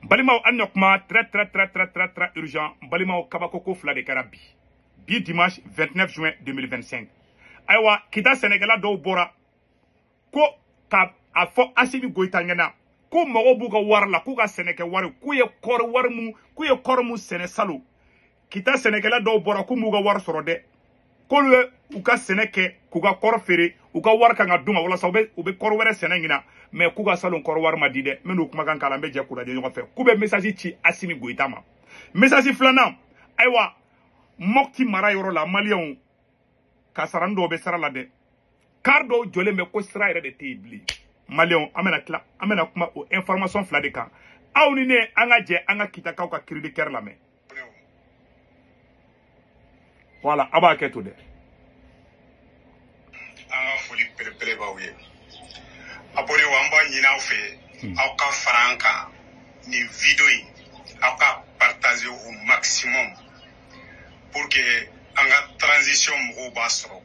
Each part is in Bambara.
Balimaw, an na kuma très très très très très très urgent. Balimaw, kabako ko fila de kɛra bi. Bi dimanche 29 juin 2025. Ayiwa, Kita sɛnɛkɛla dɔw bɔra ko ka a fɔ Assimi Goïta ɲɛna ko mɔgɔw b'u ka wari la, k'u ka sɛnɛkɛ wari, k'u ye kɔɔri wari mun, k'u ye kɔɔri mun sɛnɛ salon. Kita sɛnɛkɛla dɔw bɔra k'u m'u ka wari sɔrɔ dɛ, k'olu ye u ka sɛnɛ kɛ k'u ka kɔɔri feere, u ka wari kan ka d'u ma walasa u bɛ kɔɔri wɛrɛ sɛnɛ ɲina, mais k'u ka salon kɔɔri wari ma di dɛ. N bɛ n'u kumakan k'a la, n bɛ jɛ k'u lajɛ ɲɔgɔn fɛ. K'u bɛ message ci Assimi Goïta ma. Message filanan, ayiwa, Mopti mara yɔrɔ la, maliyɛnw kasarani dɔw bɛ sira la dɛ, kar dɔw jɔlen bɛ ko sira yɛrɛ de tɛ yen bilen. Maliyɛnw, an bɛna tila, an bɛna kuma o information fila de kan. Aw ni ne, an ka jɛ an ka Kitakaw ka cri de cœur lamɛn. Voilà, a b'a kɛ to dɛ. An ka foli belebele b'aw ye. Abonné, an b'a ɲini aw fɛ, aw ka fara an kan nin vidéo in, aw ka partager au maximum pour que an ka transition mɔgɔw b'a sɔrɔ.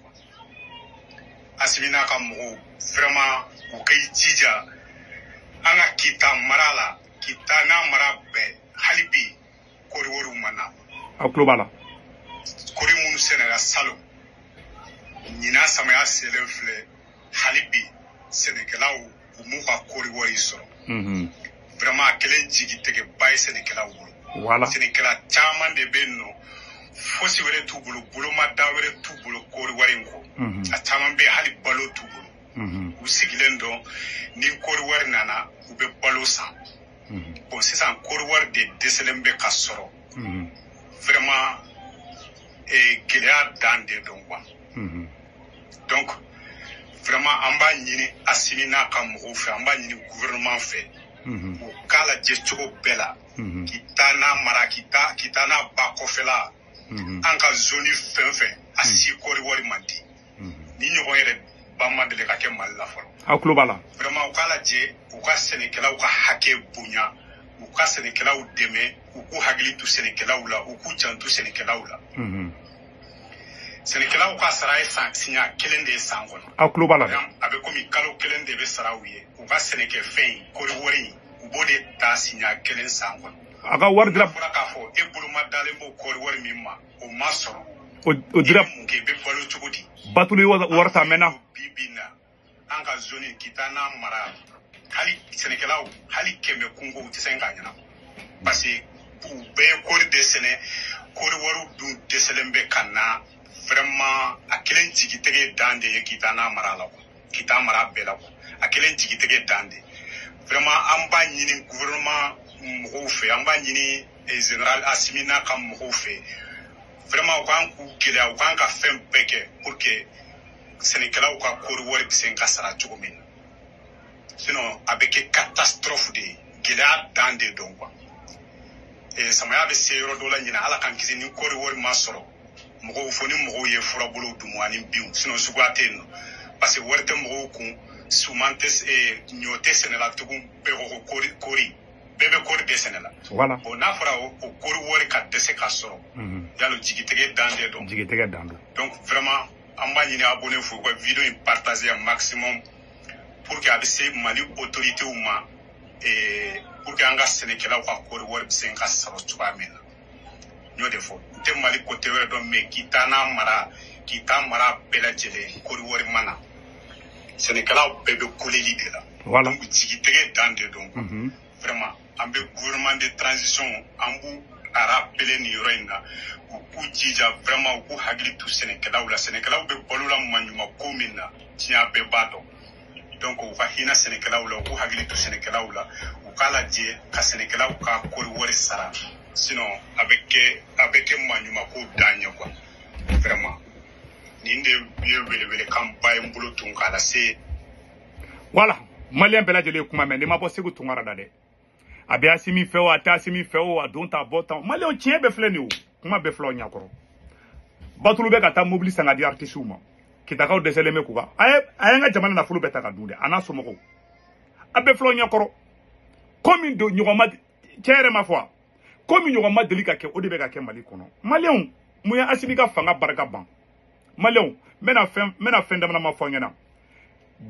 Assimi n'a ka mɔgɔw, vraiment, u k'i jija an ka Kita mara la, Kita n'a mara bɛɛ, hali bi kɔɔri wariw ma na. Aw tulo b'a la. Kɔɔri minnu sɛnɛra salon, ɲinan samiya selen filɛ, hali bi sɛnɛkɛlaw u m'u ka kɔɔri wari sɔrɔ. Vraiment, a kɛlen jigitigɛba ye sɛnɛkɛlaw bolo. Voilà. Sɛnɛkɛla caman de bɛ yen nɔ, fosi wɛrɛ t'u bolo, bolomada wɛrɛ t'u bolo kɔɔri wari in kɔ. A caman bɛ yen, hali balo t'u bolo. U sigilen dɔn ni kɔɔri wari nana, u bɛ balo san. Bon, sisan kɔɔri wari de dɛsɛlen bɛ ka sɔrɔ. Vraiment, gɛlɛya dan de don quoi. Donc vraiment, an b'a ɲini Assimi n'a ka mɔgɔw fɛ, an b'a ɲini gouvernement fɛ, u k'a lajɛ cogo bɛɛ la, Kita n'a mara, Kita n'a ba kɔfɛla, an ka zone fɛn fɛn, a si kɔɔri wari man di. Ni ɲɔgɔn yɛrɛ ba ma deli ka kɛ Mali la fɔlɔ. Aw tulo b'a la. Vraiment, u k'a lajɛ u ka sɛnɛkɛlaw ka hakɛ bonya, u ka sɛnɛkɛlaw dɛmɛ, u k'u hakili to sɛnɛkɛlaw la, u k'u janto sɛnɛkɛlaw la. Sɛnɛkɛlaw ka sara ye san siɲɛ kelen de ye san kɔnɔ. Aw tulo b'a la dɛ. A bɛ komi kalo kelen de bɛ sara u ye. U ka sɛnɛkɛfɛn in, kɔɔri wari in, u b'o de ta siɲɛ kelen san kɔnɔ. A ka wari dira. N'a fɔra k'a fɔ e boloma dalen b'o kɔɔri wari min ma, o ma sɔrɔ. O dira. I bɛ mun kɛ? I bɛ balo cogo di? Batuli wari ta mɛnna. Bi bi in na, an ka zone Kita n'a mara, hali sɛnɛkɛlaw, hali 100 kungo, u tɛ se k'a ɲɛnabɔ, parce que u bɛɛ ye kɔɔri de sɛnɛ, kɔɔri wariw dun dɛsɛlen bɛ ka na. Vraiment, a kelen jigitigɛ dan de ye Kita n'a mara la quoi, Kita mara bɛɛ la quoi, a kelen jigitigɛ dan de. Vraiment, an b'a ɲini gouvernement mɔgɔw fɛ, an b'a ɲini général Assimi n'a ka mɔgɔw fɛ, vraiment, u kan k'u gɛlɛya, u kan ka fɛn bɛɛ kɛ pour que sɛnɛkɛlaw ka kɔɔri wari bɛ se ka sara cogo min na. Sinon a bɛ kɛ catastrophe de ye, gɛlɛya dan de don quoi. Samaya bɛ se yɔrɔ dɔ la ɲinɛ, Ala k'an kisi, ni kɔɔri wari ma sɔrɔ, mɔgɔw fo ni mɔgɔw ye furabolow dun ani binw, sinon suguya tɛ yen nɔ, parce que wari tɛ mɔgɔw kun, suman tɛ, ɲɔ tɛ sɛnɛ la tugun. Bɛɛ ko ko kɔɔri, kɔɔri, bɛɛ bɛ kɔɔri de sɛnɛ la. Voilà. Bon, n'a fɔra o kɔɔri wari ka dɛsɛ ka sɔrɔ, yalo jigitigɛ dan de don. Jigitigɛ dan don. Donc vraiment, an b'a ɲini abonné fɛ, u ka vidéo in partager un maximum pour que a bɛ se Mali autorités ma, pour que an ka sɛnɛkɛlaw ka kɔɔri wari bɛ se ka sɔrɔ cogoya min na. N y'o de fɔ, n tɛ Mali côté wɛrɛ dɔn, mais Kita n'a mara, Kita mara bɛɛ lajɛlen, kɔɔri wari ma na, sɛnɛkɛlaw bɛɛ bɛ koleli de la. Voilà. Donc jigitigɛ dan de don quoi. Vraiment, an bɛ gouvernement de transition, an b'u a rappeler nin yɔrɔ in na, u k'u jija vraiment, u k'u hakili to sɛnɛkɛlaw la. Sɛnɛkɛlaw bɛ balo la maɲuman ko min na, diɲɛ bɛɛ b'a dɔn. Donc u ka hinɛ sɛnɛkɛlaw la, u k'u hakili to sɛnɛkɛlaw la, u k'a lajɛ ka sɛnɛkɛlaw ka kɔɔri wari sara, sinon a bɛ kɛ maɲuman ko dan ye quoi. Vraiment, nin de ye welewelekanba ye n bolo tun k'a lase. Voilà, maliyɛn bɛɛ lajɛlen ye kuma mɛn. N'i ma bɔ Segu Tunkara la dɛ, a bɛ Assimi fɛ o, a tɛ Assimi fɛ o, a don ta bɔ tan. Maliyɛnw, tiɲɛ bɛɛ filɛ nin ye o, kuma bɛɛ filɛ o ɲɛkɔrɔ. Batulu bɛ ka taa mobili san ka di artisiw ma. Kitakaw dɛsɛlen bɛ k'u ka, a ye an ka jamana nafolo bɛɛ ta ka dun dɛ, a n'a somɔgɔw, a bɛɛ filɛ o ɲɛkɔrɔ. Ko min don ɲɔgɔn ma, cɛ yɛrɛ ma fɔ wa, ko min ɲɔgɔn ma deli ka kɛ, o de bɛ ka kɛ Mali kɔnɔ. Maliyɛnw, mun ye Assimi ka fanga barika ban? Maliyɛnw, n bɛna fɛn dama dama fɔ aw ɲɛna.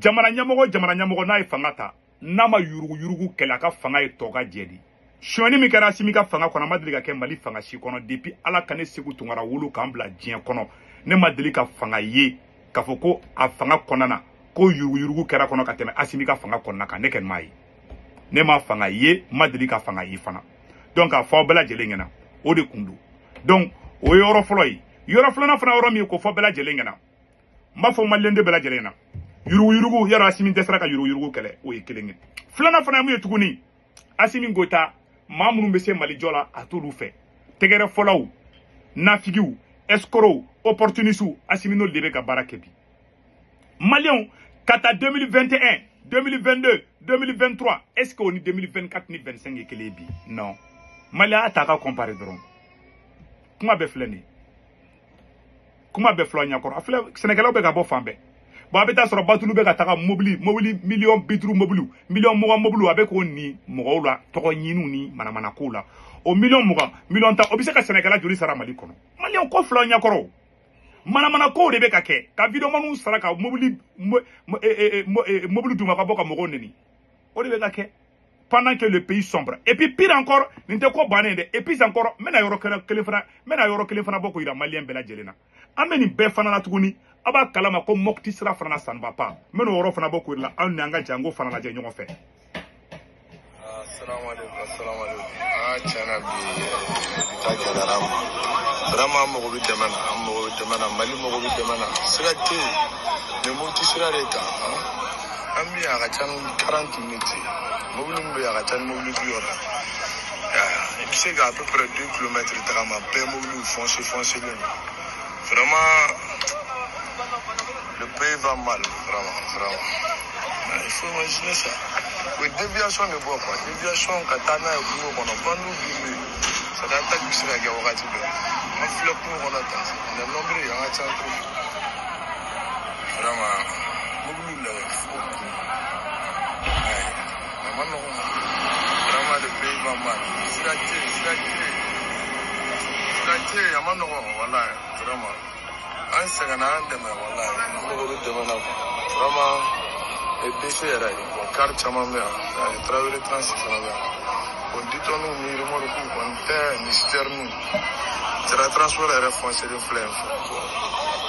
Jamana ɲɛmɔgɔ, jamana ɲɛmɔgɔ n'a ye fanga ta, n'a ma yurugu yurugu kɛlɛ, a ka fanga ye tɔ ka jɛ de. Sonyani min kɛra Asimi ka fanga kɔnɔ, a ma deli ka kɛ Mali fanga si kɔnɔ depuis Ala ka ne Sekou Tounkara wolo k'an bila diɲɛ kɔnɔ. Ne ma deli ka fanga ye k'a fɔ ko a fanga kɔnɔna na ko yuruguyurugu kɛra kɔnɔ ka tɛmɛ Asimi ka fanga kɔnɔna kan. Ne kɔni m'a ye, ne ma fanga ye, n ma deli ka fanga ye fana. Donc k'a fɔ aw bɛɛ lajɛlen ɲɛna, o de kun don. Donc o ye yɔrɔ fɔlɔ ye. Yɔrɔ filanan fana yɔrɔ min ye k'o fɔ bɛɛ lajɛlen ɲɛna, n b'a fɔ maliyɛn den bɛɛ lajɛlen ɲɛna, yuruguyurugu yɔrɔ Asimi dɛsɛra ka yuruguyurugu kɛlɛ, o ye kelen ye. Filanan fana ye mun ye tuguni? Asimi Goïta, maa minnu bɛ se Mali jɔ la, a t'olu fɛ. Tɛgɛrɛ fɔlaw, nafigiw, escrocs, opportunistes, Asimi n'olu de bɛ ka baara kɛ bi. Maliyɛnw, ka taa 2021, 2022, 2023, est-ce que o ni 2024 ni 25 ye kelen ye bi? Non. Maliyɛn y'a ta ka comparer dɔrɔn. Kuma bɛɛ filɛ nin ye. Kuma bɛɛ filɛ ɲɛkɔrɔ. A filɛ, sɛnɛkɛlaw bɛ ka bɔ fan bɛɛ. Bon, a bɛ taa sɔrɔ batulu bɛ ka taga mobili 50 millions mobiliw, 20 million mobiliw, a bɛ k'o ni mɔgɔw la tɔgɔ ɲiniw ni manamanakow la. O 20 millions, 10 millions, o bɛ se ka sɛnɛkɛla joli sara Mali kɔnɔ? Maliyɛnw, ko filɛ ɲɛkɔrɔ. Manamanakow de bɛ ka kɛ, ka videomaniw sara ka mobili mobili d'u ma ka bɔ ka mɔgɔw neni. O de bɛ ka kɛ pendant que le pays sombre. Et puis pire encore, nin tɛ ko bannen dɛ. Et puis encore, n bɛna yɔrɔ kelen fana, n bɛna yɔrɔ kelen fana bɔ k'o yira maliyɛn bɛɛ lajɛlen na. An bɛ nin bɛɛ fana la tuguni, a b'a kalama ko Mopti sira fana na, ça ne va pas. N bɛna o yɔrɔ fana bɔ k'o yira aw ni an ka jango fana lajɛ ɲɔgɔn fɛ. Assalamu alaikum, assalamu alaikum. Ah, tiɲɛna bi bi ta gɛlɛyara an ma. Vraiment, an mago bɛ dɛmɛ na, an mago bɛ dɛmɛ na, Mali mago bɛ dɛmɛ na. Sira tɛ yen, nin Mopti sira de ta. An bɛ yan a ka ca ni 40 minutes ye. Mobili min bɛ yen a ka ca ni mobili 60 ye. I bɛ se ka à peu près 2 kilomètres tagama, bɛɛ mobiliw foncé foncélen don. Vraiment, le pays va mal, vraiment, vraiment. Il faut imaginer ça. O ye déviation de bɔ quoi, déviation ka taa n'a ye kungo kɔnɔ, bandiw dun bɛ yen. C'est à dire attaque bɛ se ka kɛ wagati bɛɛ. An filɛ kungo kɔnɔ tan, on est nombreux, an ka ca trop. Vraiment, mobiliw lajɛ fo kun. Ayi, a ma nɔgɔn. Vraiment, le pays va mal. Sira tɛ yen, sira tɛ yen. Sira tɛ yen, a ma nɔgɔn, walayi, vraiment. An sɛgɛnna, an dɛmɛ, walayi. An mago bɛ dɛmɛ na quoi. Vraiment, et déchet yɛrɛ ye bon, car caman bɛ yan, Traoré Transi fana bɛ yan. Bon, ditɔniw ni remorque kɔni tɛ, ni citerne sira transport yɛrɛ foncélen filɛ yen fɛ. Bon,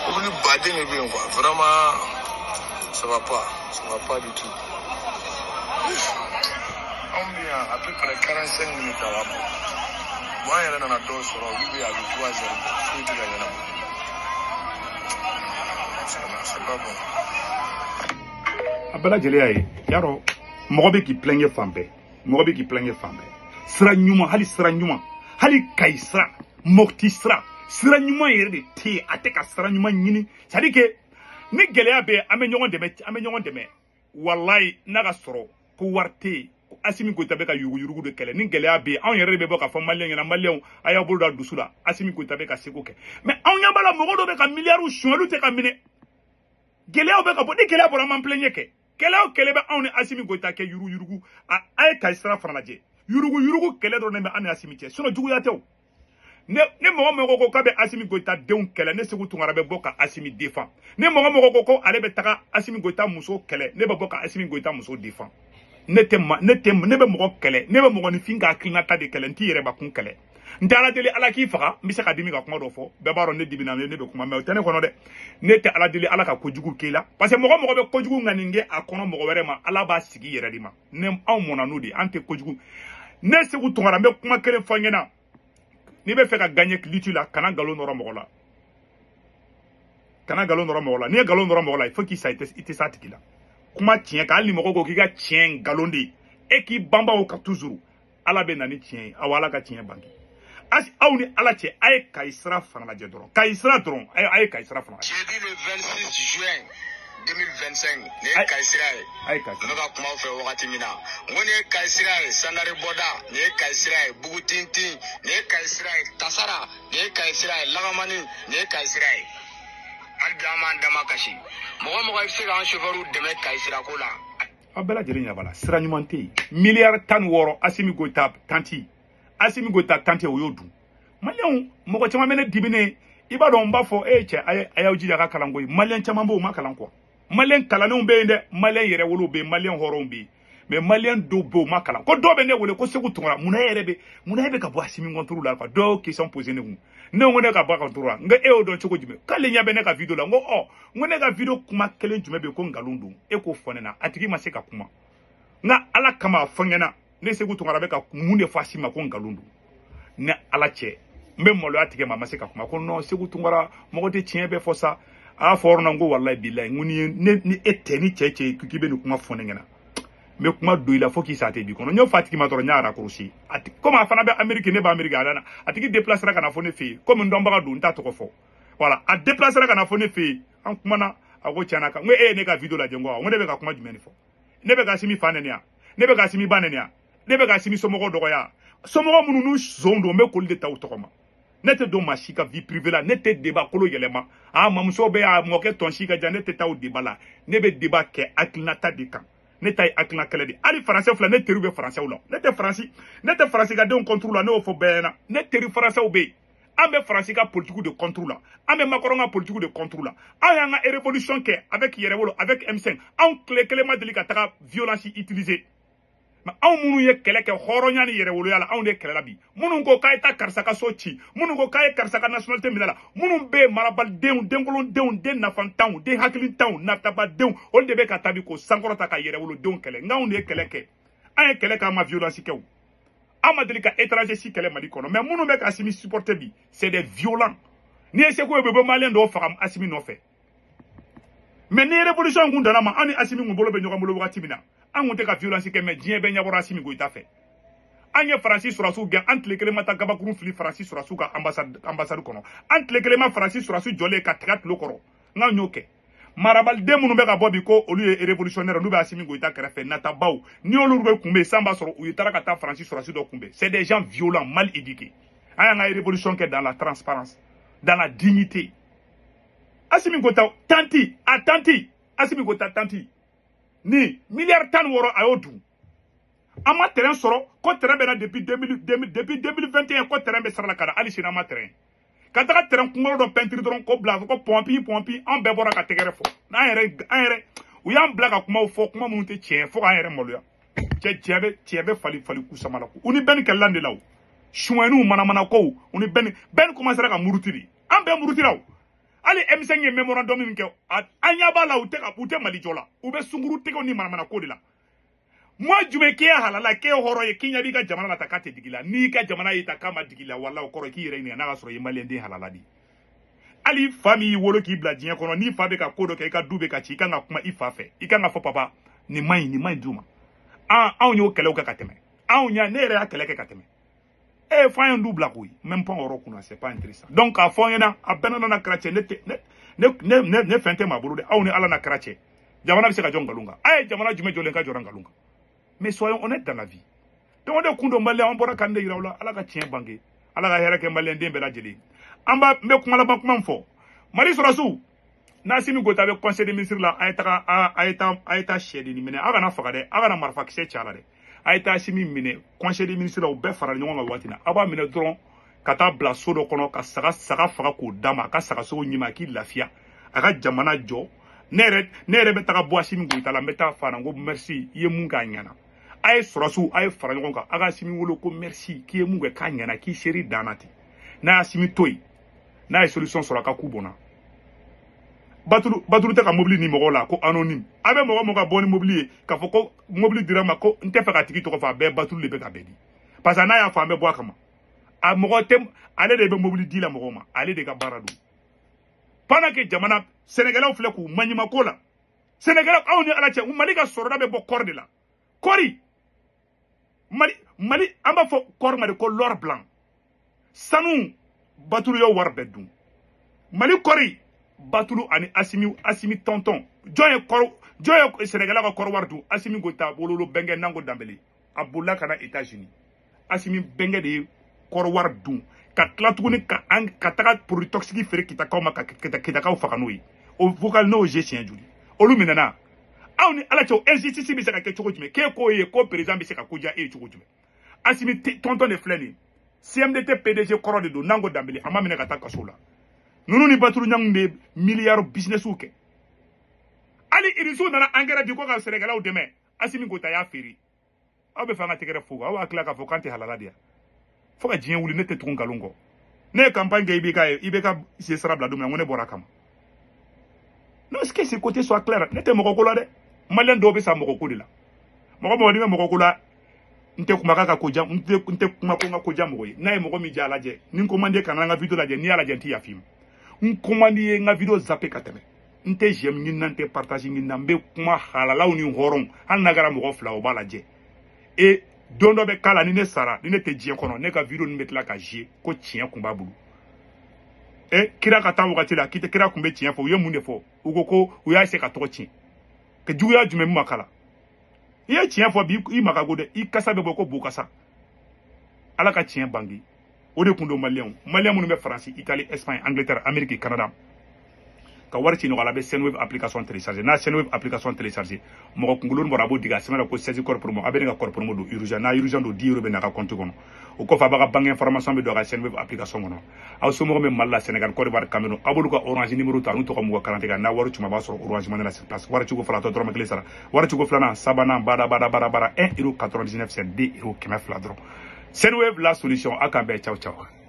mobili baden de bɛ yen quoi. Vraiment, ça va pas, ça va pas du tout. Anw bɛ yan à peu près 45 minutes a b'a bɔ. Bon, an yɛrɛ nana dɔw sɔrɔ, olu bɛ yan a bɛ 3 heures bɔ, foyi tɛ ka ɲɛnabɔ. C'est pas bon. A bɛɛ lajɛlen y'a ye, yarɔ mɔgɔ bɛ k'i plaindre fan bɛɛ, mɔgɔ bɛ k'i plaindre fan bɛɛ. Sira ɲuman, hali sira ɲuman, hali Kayi sira, Mopti sira, sira ɲuman yɛrɛ de tɛ yen. A tɛ ka sira ɲuman ɲini. C'est à dire que ni gɛlɛya bɛ yen, an bɛ ɲɔgɔn dɛmɛ, an bɛ ɲɔgɔn dɛmɛ. Walayi, n'a ka sɔrɔ ko wari tɛ yen, Asimi Goïta bɛ ka yuruguyurugu de kɛlɛ. Ni gɛlɛya bɛ yen, anw yɛrɛ de bɛ bɔ k'a fɔ maliyɛn ɲɛna, maliyɛnw, a y'aw bolo da dusu la, Asimi Goïta bɛ ka seko kɛ. Mais anw ɲɛ b'a la, mɔgɔ dɔw bɛ ka miliyariw suɲɛ, olu tɛ ka minɛ. Gɛlɛyaw bɛ ka bɔ, ni gɛlɛya bɔra, an m'an plaindre kɛ. Kɛlɛ o kɛlɛ bɛ anw ni Asimi Goïta kɛ, yuruguyurugu. A ye Kayi sira fana lajɛ, yuruguyurugu kɛlɛ dɔrɔn de bɛ an ni Asimi cɛ, sinon juguya tɛ o. Ne mɔgɔ mɔgɔ ko k'a bɛ Asimi Goïta denw kɛlɛ, ne Sekou Tounkara bɛ bɔ ka Asimi défend. Ne mɔgɔ mɔgɔ ko ko ale bɛ taga Asimi Goïta muso kɛlɛ, ne bɛ bɔ ka Asimi Goïta muso défend. Ne tɛ ma, ne tɛ, ne bɛ mɔgɔ kɛlɛ, ne bɛ mɔgɔninfin ka hakilinata de kɛlɛ, n t'i yɛrɛbakun kɛlɛ. N tɛ Ala deli Ala k'i faga, n bɛ se ka dimi ka kuma dɔ fɔ, bɛɛ b'a dɔn ne dimina, ne bɛ kuma, mais o tɛ ne kɔnɔ dɛ. Ne tɛ Ala deli Ala ka kojugu k'e la, parce que mɔgɔ mɔgɔ bɛ kojugu ŋani kɛ a kɔnɔ mɔgɔ wɛrɛ ma, Ala b'a sigi yɛrɛ de ma. Ne anw mɔnna n'o de ye, an tɛ kojugu. Ne Sekou Tounkara, n bɛ kuma kelen fɔ n ɲɛna: n'i bɛ fɛ ka gagner lutte la, kana nkalon nɔrɔ mɔgɔ la, kana nkalon nɔrɔ mɔgɔ la. N'i ye nkalon nɔrɔ mɔgɔ la, il faut k'i sa, i tɛ s'a tigi la. Kuma tiɲɛ kan, hali ni mɔgɔ ko k'i ka tiɲɛ nkalon de ye, e k'i banba o kan toujours, Ala bɛ na ni tiɲɛ ye. Awɔ, Ala ka tiɲɛ bange. Aw ni Ala cɛ, a ye Kayi sira fana lajɛ dɔrɔn, Kayi sira dɔrɔn, a ye Kayi sira fana lajɛ. Jeudi le 26 juin 2025, nin ye Kayi sira ye. A ye Kayi N bɛ ka kuma aw fɛ wagati min na, n ko nin ye Kayi sira ye, Sandare bɔda, nin ye Kayi sira ye, Bugutintin, nin ye Kayi sira ye, Tasara, nin ye Kayi sira ye, Lagamani, nin ye Kayi sira ye. Hali bi an b'an dama kasi. Mɔgɔ mɔgɔ i bɛ se k'an chauffeur dɛmɛ Kayi sirako la. Aw bɛɛ lajɛlen ɲɛ b'a la, sira ɲuman tɛ yen. 16 miliyari, Asimi Goïta tanti, Asimi Goïta tanti, o y'o dun. Maliyɛnw, mɔgɔ caman bɛ ne diminen, i b'a dɔn n b'a fɔ e cɛ, a y'aw jija a ka kalanko ye. Maliyɛn caman bɛ yen, o ma kalan quoi. Maliyɛn kalannenw bɛ yen dɛ, maliyɛn yɛrɛ wolow bɛ yen, maliyɛn hɔrɔnw bɛ yen. Mais malien dɔw bɛ yen u ma kalan ko dɔw bɛ ne wele ko Sekou Tounkara munna e yɛrɛ bɛ munna e bɛ ka bɔ Assimi contre la quoi dɔw question posé ne kun ne ko ne ka bɔ a contre la n ko e y'o dɔn cogo jumɛn k'ale ɲɛ bɛ ne ka vidéo la n ko ɔ n ko ne ka vidéo kuma kelen jumɛn bɛ yen ko nkalon don e k'o fɔ ne na a tigi ma se ka kuma n ka ala kama a fɔ n ɲɛna ne Sekou Tounkara bɛ ka mun de fɔ Assimi ma ko nkalon don ne ala cɛ n bɛ maloya tigɛ ma a ma se ka kuma ko non Sekou Tounkara mɔgɔ tɛ tiɲɛ bɛɛ fɔ sa a y'a fɔ yɔrɔ la n ko walayi bilayi n ko ni e tɛ ni cɛ cɛ k'i bɛ nin kuma fɔ ne ɲɛna n bɛ kuma don i la fo k'i sa tɛ bi kɔnɔ n y'o fɔ a tigi ma dɔrɔn n y'a raccourci komi a fana bɛ Amérique ne bɛ Amérique a nana a tigi déplacera ka na fɔ ne fɛ yen komi n dɔnbaga don n t'a tɔgɔ fɔ voilà a déplacera ka na fɔ ne fɛ yen an kumana a ko tiɲɛna kan n ko e ye ne ka vidéo lajɛ n ko awɔ n ko ne bɛ ka kuma jumɛn de fɔ ne bɛ ka Assimi fa nɛni yan ne bɛ ka Assimi ba nɛni yan ne bɛ ka Assimi somɔgɔw dɔgɔya somɔgɔ minnu n'u zon don n bɛ k'olu de ta u tɔgɔ ma ne tɛ don maa si ka vie privée la ne tɛ débat kolo yɛlɛma a mamuso bɛ a mɔkɛ tɔn si ka jan ne tɛ taa o débat la ne bɛ débat kɛ hakilinata de kan ne ta ye hakilina kɛlɛ de hali faransɛ filɛ ne teriw bɛ faransɛw la ne tɛ faransi ne tɛ faransi ka denw contre la ne y'o fɔ bɛɛ ɲɛna ne teri faransɛw bɛ yen an bɛ faransi ka politique de contre la an bɛ Macron ka politique de contre la an y'an ka révolution kɛ avec Yɛrɛwolo avec M5 anw tile kelen ma deli ka taga violence utiliser mais anw minnu ye kɛlɛ kɛ hɔrɔnya ni yɛrɛwoloya la anw de kɛlɛ la bi minnu ko k'a ye taa karisa ka so ci minnu ko k'a ye karisa ka nationalité minɛ la minnu bɛ yen marabalidenw denkolondenw den nafantanw den hakilitanw natabadenw olu de bɛ ka taa bi k'o sankɔrɔta ka yɛrɛwolodenw kɛlɛ nka anw de ye kɛlɛ kɛ an ye kɛlɛ kɛ an ma violence kɛ o an ma deli ka étranger si kɛlɛ Mali kɔnɔ mais minnu bɛ ka Assimi supporter bi c'est des violents n'i ye seko ye u bɛ malien dɔw faga Assimi nɔfɛ mais ni révolution kun danna ma an ni Assimi kun bolo bɛ ɲɔgɔn bolo wagati min na an kun tɛ ka violence kɛ mais diɲɛ bɛɛ ɲɛbɔra Assimi Goïta fɛ an ye faransi sɔrɔsiw gɛn an tile kelen ma taa gabakurun fili faransi sɔrɔsiw ka ambassade kɔnɔ an tile kelen ma faransi sɔrɔsi jɔlen ka tiga tulo kɔrɔ n'an y'o kɛ marabaliden minnu bɛ ka bɔ bi ko olu ye révolutionnaire n'u bɛ Assimi Goïta kɛrɛfɛ natabaw ni olu bɛ kunbɛn san b'a sɔrɔ u ye taara ka taa faransi sɔrɔsi dɔ kunbɛn c'est des gens violents mal éduqués an y'an ka révolution kɛ dans la transparence dans la dignité Assimi Goïta tanti a tanti Assimi Goïta tanti ni milliard 16 a y'o dun an ma terrain sɔrɔ ko terrain bɛ na depuis 2021 ko terrain bɛ sara la ka na hali sini an ma terrain ka taga terrain kunkolo dɔ peinture dɔrɔn k'o bila ko pɔnpi pɔnpi an bɛɛ bɔra ka tɛgɛrɛ fɔ n'an yɛrɛ an yɛrɛ u y'an bila ka kumaw fɔ kuma minnu tɛ tiɲɛ fo k'an yɛrɛ maloya cɛ cɛ bɛ fali fali ku sama la ko u ni bɛɛ ni kɛlɛlan de la o suɲɛniw manamana kow u ni bɛɛ ni commencera ka muruti de an bɛɛ murutira o hali M5 ye mémorandum min kɛ an ɲɛ b'a la u tɛ Mali jɔ la u bɛ sunkuru tigɛw ni manamana ko de la moi jumɛn k'e ye halala k'e ye hɔrɔn ye k'i ɲɛ b'i ka jamana la ta k'a tɛ digi la n'i ka jamana y'i ta k'a ma digi la walahi o kɔrɔ k'i yɛrɛ ɲininka n'a ka sɔrɔ i ye maliyɛn den halala de ye hali fa min y'i wolo k'i bila diɲɛ kɔnɔ n'i fa bɛ ka ko dɔ kɛ i ka du bɛ ka ci i kan ka kuma i fa fɛ i kan ka fɔ papa nin man ɲi nin man ɲi du ma anw y'o kɛlɛw kɛ ka tɛmɛ anw y'a ne yɛrɛ y'a kɛlɛ kɛ ka tɛmɛ eh f'an ye du bila koyi même pas o yɔrɔ kunna c'est pas intéressant donc k'a fɔ n ɲɛna a bɛɛ nana kɛra cɛ ne tɛ ne fɛn tɛ maa bolo dɛ aw ni ala na kɛra cɛ jamana bɛ se ka jɔ nkalon kan a ye jamana jumɛn jɔlen ka jɔra nkalon kan mais soyons honnêtes dans la vie donc o de kun don maliyɛn an bɔra k'an de yira aw la ala ka tiɲɛ bange ala ka hɛrɛ kɛ maliyɛn den bɛɛ lajɛlen an b'a n bɛ kuma laban kuma min fɔ Mali sɔrɔsiw n'Assimi Goïta bɛ conseil des ministres la a ye taga a ye taa sɛdennin minɛ aw kana faga dɛ aw kana marifakisɛ ci a la dɛ a ye taa Assimi minɛ conseil des ministres la u bɛɛ fara ɲɔgɔn kan waati na aw b'a minɛ dɔrɔn ka taa bila so dɔ kɔnɔ ka saga faga k'o d'a ma a ka saga sogo ɲimi a k'i lafiya a ka jamana jɔ ne yɛrɛ bɛ taga bɔ Assimi Goïta la n bɛ taa f'a ɲɛna ko merci i ye mun k'a ɲɛna a ye sɔrɔsiw a ye fara ɲɔgɔn kan a ka Assimi wele ko merci k'i ye mun kɛ k'a ɲɛna k'i seri danna ten n'a y'Assimi to yen n'a ye solution sɔrɔ a ka ku bɔnna Batulu tɛ ka mobili ni mɔgɔw la ko anonyme a bɛ mɔgɔ ka bɔ ni mobili ye k'a fɔ ko mobili dira ma ko n tɛ fɛ ka tigi tɔgɔ fɔ a bɛɛ Batulu de bɛ ka bɛɛ di parce que n'a y'a fɔ an bɛ bɔ a kama a mɔgɔ tɛ ale de bɛ mobili di la mɔgɔw ma ale de ka baara don pendant que jamana Sénégalais filɛ k'u maɲumako la Sénégalais aw ni ala cɛ Mali ka sɔrɔda bɛ bɔ kɔri de la kɔri Mali an b'a fɔ kɔri ma de ko l'or blanc sanu Batulu y'o wari bɛɛ dun Mali kɔri Batulu ani Assimi tonton jɔn ye Sénégalais ka kɔri wari dun Assimi Goïta wololo bɛnkɛ Nango Danbele a bolila ka na États-Unis Assimi bɛnkɛ de ye kɔri wari dun ka tila tuguni ka ka taga produit toxique feere Kitakaw ma ka Kitakaw faga n'o ye o vocal n'o ye siɲɛ joli olu minɛna aw ni ala cɛ o injustice bɛ se ka kɛ cogo jumɛn k'e k'o ye ko président bɛ se ka ko diya e ye cogo jumɛn Assimi tonton de filɛ nin ye CMDT PDG kɔrɔ de don Nango Danbele a ma minɛ ka taa kaso la ninnu ni Batulu Ɲangu de milliard business kɛ hali irisiw nana engrais di ko ka Sénégalais dɛmɛ Assimi Goïta y'a feere. Aw bɛ fɛ an ka tɛgɛrɛ fo, aw b'a tila k'a fɔ k'an tɛ halala de ya. Fo ka diɲɛ wuli ne tɛ tugun nkalon kɔ. Ne ye campagne kɛ IBK ye, IBK sen sira bila don min na, n ko ne bɔra a kama. Non, est-ce que ce côté soit clair? Ne tɛ mɔgɔ ko la dɛ. Malien dɔw bɛ sa mɔgɔ ko de la. Mɔgɔ mɔgɔ n'i bɛ mɔgɔ ko la, n tɛ kuma k'a ka ko diya, n tɛ kuma ko n ka ko diya mɔgɔ ye. N'a ye mɔgɔ min diya a lajɛ, ni n ko man di kana n ka vidéo lajɛ, n'i y'a lajɛ n tɛ yafa i ma. N ko man di ye n ka vidéo zappé ka tɛmɛ. N tɛ j'aime ɲini na, n tɛ partage ɲini na, n bɛ kuma halalaw ni hɔrɔnw, hali n'a kɛra mɔgɔ fila o b'a lajɛ. Et don dɔ bɛ k'a la ni ne sara, ni ne tɛ diɲɛ kɔnɔ, ne ka vidéo ninnu bɛ tila ka jouer ko tiɲɛ kun b'a bolo. E kira ka taa wagati la, kira kun bɛ tiɲɛ fɔ, u ye mun de fɔ? U ko ko u y'a essayer ka tɔgɔ tiɲɛ. Ka juguya jumɛn min ma kala? I ye tiɲɛ fɔ bi, i ma ka go dɛ, i kasa bɛ bɔ ko bo kasa. Ala ka tiɲɛ bange. O de kun don maliyɛnw. Maliyɛn minnu bɛ Faransi, Italie, Espagne, Angleterre, Amérique, Canada, ka wari ci ɲɔgɔn la, a bɛ Sendwave application télécharger. N'a Sendwave application télécharger, mɔgɔ kunkolo bɔra a b'o digi a sɛbɛn la ko 16 code promo, a bɛ ne ka code promo don urgent. N'a urgent don, 10 euros bɛ n'a ka compte kɔnɔ. O kɔfɛ a b'a ka banque information bɛ don a ka Sendwave application kɔnɔ. Aw somɔgɔw bɛ Mali la, Sénégal, Côte d'Ivoire, Cameroun, aw b'olu ka Orange numéro ta n'u tɔgɔ m'u ka carte kan, n'a wari cuma a b'a sɔrɔ Orange Money la sur place. Wari cogo fɔlɔ, a tɔ dɔrɔmɛ kelen sara. Wari cogo filanan, sabanan, bada bada bada bada, 1 euro 99 cent, 2 euro 200 dɔrɔn. Sendwave la solution. A k'an bɛn, ciao ciao.